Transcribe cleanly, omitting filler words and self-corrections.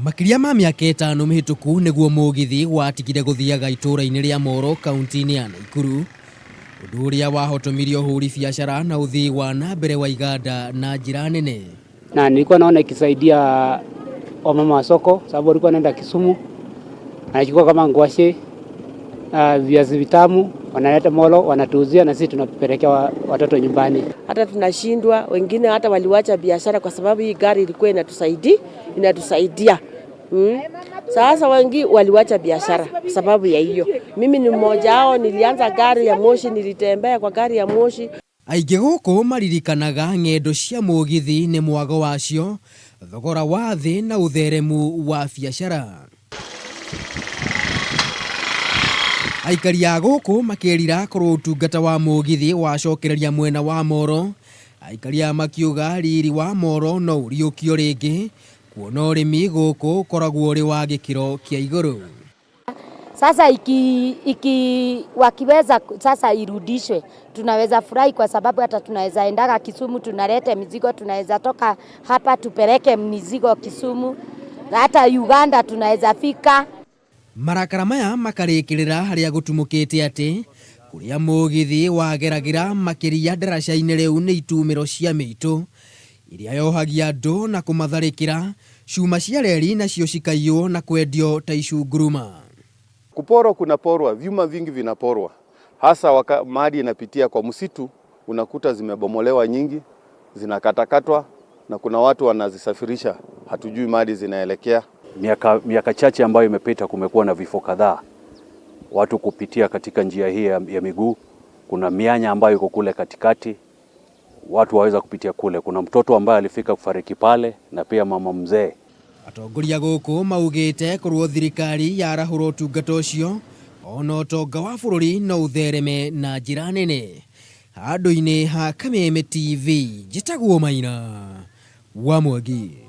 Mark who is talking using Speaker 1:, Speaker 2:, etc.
Speaker 1: Makĩria ma mĩaka ĩtano mĩhĩtũku nĩguo mũgithi watigire gũthiaga itũũra-inĩ rĩa Moro kaunti-inĩ ya Naikuru, ũndũ ũrĩa wahotomirie ũhũri biacara na ũthii wa na mbere wa iganda na njĩra nene.
Speaker 2: Na nilikuwa naona ikisaidia wamama wa soko, sababu walikuwa wanaenda Kisumu, anachukua kama ngwashe, viazi vitamu, wanaleta Molo, wanatuuzia na sisi tunapelekea watoto nyumbani.
Speaker 3: Hata tunashindwa, wengine hata waliwacha biashara kwa sababu hii gari ilikuwa inatusaidia. Sasa wengi waliwacha biashara kwa sababu ya hiyo. Mimi ni mmoja wao, nilianza gari ya moshi, nilitembea kwa gari ya moshi.
Speaker 1: Aingĩ gũkũ maririkanaga ng'endo cia mũgithi nĩ mwago wacio, thogora wa thĩ na ũtheremu wa biacara. Aikari a gũkũ makĩrira korwo ũtungata wa mũgithi wacokereria mwena wa Moro. Aikari aya makiuga riri wa Moro no ũriũkio rĩngĩ kuona ũrĩmi gũkũ ũkoragwo ũrĩ wa gĩkĩro kĩa igũrũ.
Speaker 4: Sasa iki wakiweza sasa irudishwe, tunaweza furahi kwa sababu hata tunaweza endaga Kisumu tunalete mizigo, tunaweza toka hapa tupeleke mizigo Kisumu, hata Uganda tunaweza fika.
Speaker 1: Marakara maya makarĩkĩrĩra harĩa gũtumũkĩte atĩ kũrĩa mũgithi wageragĩra makĩria ndaraca-inĩ rĩu nĩ itumĩro cia mĩitũ iria yohagia andũ na kũmatharĩkĩra, cuma cia reri nacio cikaiywo na kwendio ta icunguruma.
Speaker 5: Kuporwa kuna porwa, vyuma vingi vinaporwa, hasa mahali inapitia kwa msitu, unakuta zimebomolewa nyingi, zinakatakatwa na kuna watu wanazisafirisha, hatujui mahali zinaelekea.
Speaker 6: Miaka chache ambayo imepita kumekuwa na vifo kadhaa, watu kupitia katika njia hii ya miguu. Kuna mianya ambayo iko kule katikati, watu waweza kupitia kule. Kuna mtoto ambaye alifika kufariki pale na pia mama mzee.
Speaker 1: Atongoria gũkũ maugĩte korwo thirikari yarahũra ũtungata ũcio ona ũtonga wa bũrũri no ũthereme na njĩra nene. Handũ-inĩ ha Kameme TV, njĩtagwo Maina wa Mwangi.